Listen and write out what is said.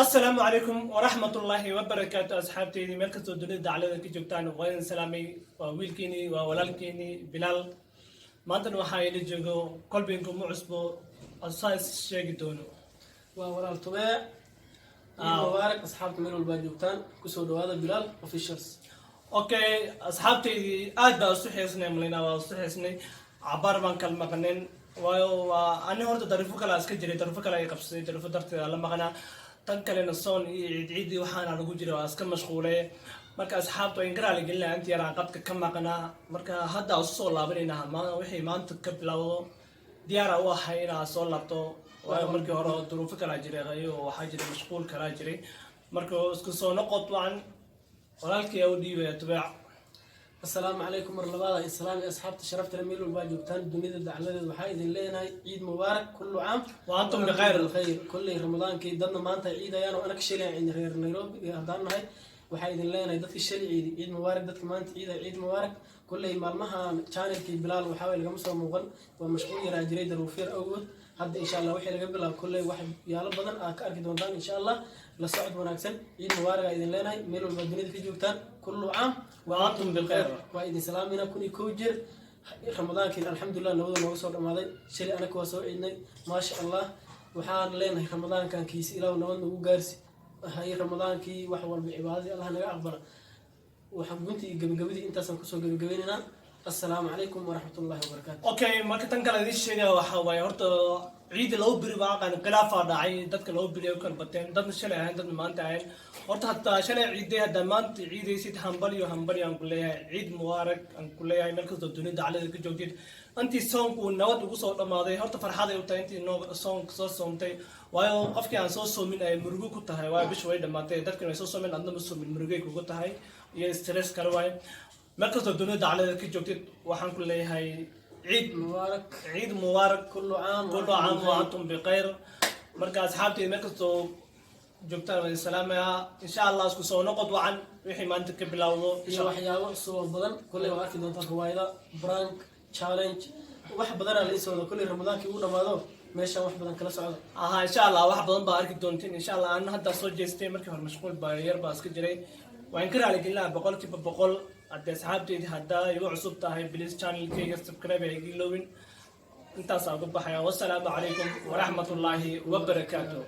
Asalaamu calaykum waraxmatullaahi wabarakaatu. Asxaabteydii meel kastoo dunida daclada ka joogtaan, waa idin salaamay. Waa wiilkiinii, waa walaalkiinii Bilaal. Maantana waxaa ila joogo kolbinku ma cusbo, asaa is sheegi doono. Waa walaal Tubeec. Ciid mubaarak, asxaabta meel walbaa joogtaan. Kusoo dhawaada Bilaal Officials. Okay, asxaabteydii, aad baa isu xiisnay malaynaa, waa isu xiisnay. Cabaar baan kala maqneen, waayo waa ani horta dariifo kale iska jiray, dariifo kale ay qabsaday, dariifo darteeda la maqnaa. Tan kalena soon iyo ciid ciidii waxaana lagu jiray, waa iska mashquulay. Marka asxaabta waa in garaali gelinaya inta yaraan qadka ka maqnaa. Marka hadda isu soo laabanayna. Wixii maanta ka bilowdo diyaara u ahay inaa soo laabto, waayo markii hore duruufo kalaa jiray iyo waxaa jiray mashquul kalaa jiray. Marka isku soo noqod wacan. Walaalkii u dhiibaya, Tubeec. Asalaamu calaykum mar labaada. Islaam iyo asxaabta sharafta leh meel walbaa joogtaan dunida dacladeed, waxaa idin leenahay ciid mubaarak, kullu caam wa antum bikhayr. Khayr. Kolley Ramadaankii dadna maanta ay ciidayaan oo anaka shalay aan reer Nairobi haddaan nahay, waxaa idin leenahay dadka shalay ciidi, ciid mubaarak. Dadka maanta ciidaya, ciid mubaarak. Kolley maalmahan channelkii Bilaal waxaa waye lagama soo muuqan, waa mashquul yaraa jiray daruufyar awgood. Hadda insha Allah wixii laga bilaabo kolley wax yaalo badan aad ka arki doontaan insha Allah. La socod wanaagsan. Ciid mubaarak aa idin leenahay meel walba dunida ka joogtaan, kullu caam wa antum bikhayr. Waa idin salaamina 1001 jeer. Ramadaankiina alxamdulilah nabada nooga soo dhamaaday. Shalay anaka waa soo ciidnay, maasha Allah. Waxaan leenahay Ramadaankan kiisi Ilaahu nabad nagu gaarsi hay. Ramadaankii wax walba cibaadadii Allah naga aqbala. Waxaan guntii iyo gabagabadii intaasaan kusoo gabagabaynaynaa. Assalaamu calaykum waraxmatullahi wabarakaatu. Okay, marka tan kale idin sheegaya waxaa waaye, horta ciidda 2 beri baa aqaan khilaafaa dhacay. Dadka 2 beri ay u kala bateen, dadna shalay ahayn, dadna maanta ahayn. Horta hataa shalay ciiday, haddaa maanta ciidaysid, hambalyo, hambalyo aan ku leeyahay, ciid mubaarak aan ku leeyahay meel kastoo dunida daclada ka joogtid. Intii soonku uu nabad ugu soo dhamaaday, horta farxad ay u tahay intii noo soonka soo soomtay, waayo qofkii aan soo soomin ay murugo ku tahay, waayo bisha way dhamaatay, dadkina way soo soomeen, adna ma soomin, murugay kugu tahay iyo stress kale. Waayo meel kastoo dunida daclada ka joogtid, waxaan ku leeyahay ciid mubaarak. Ciid mubaarak. Kullu caam kullu caam wa antum bikhayr. Marka asxaabteyda meel kastoo joogtaan waan salaamayaa. Insha Allah isku soo noqod wacan wixii maanta ka bilowdo. Iyo waxyaabo cusub oo badan kolley waa arki doontaan, riwaayada, prank, challenge, wax badanaa la isoo wada. Kolley Ramadaankii uu dhamaado, meeshaan wax badan kala socda. Aha, insha Allah wax badan baa arki doontiin insha Allah. Ana haddaa soo jeestay, markii hore mashquul baa yar baa iska jiray. Waan ka raali gelinaha 100%. Haddii asxaabteydi haddaa igu cusub tahay, please channelkayga subscribe ha iga iloowin. Intaasaa ugu baxaya. Wasalaamu calaykum waraxmatullaahi wabarakaatu.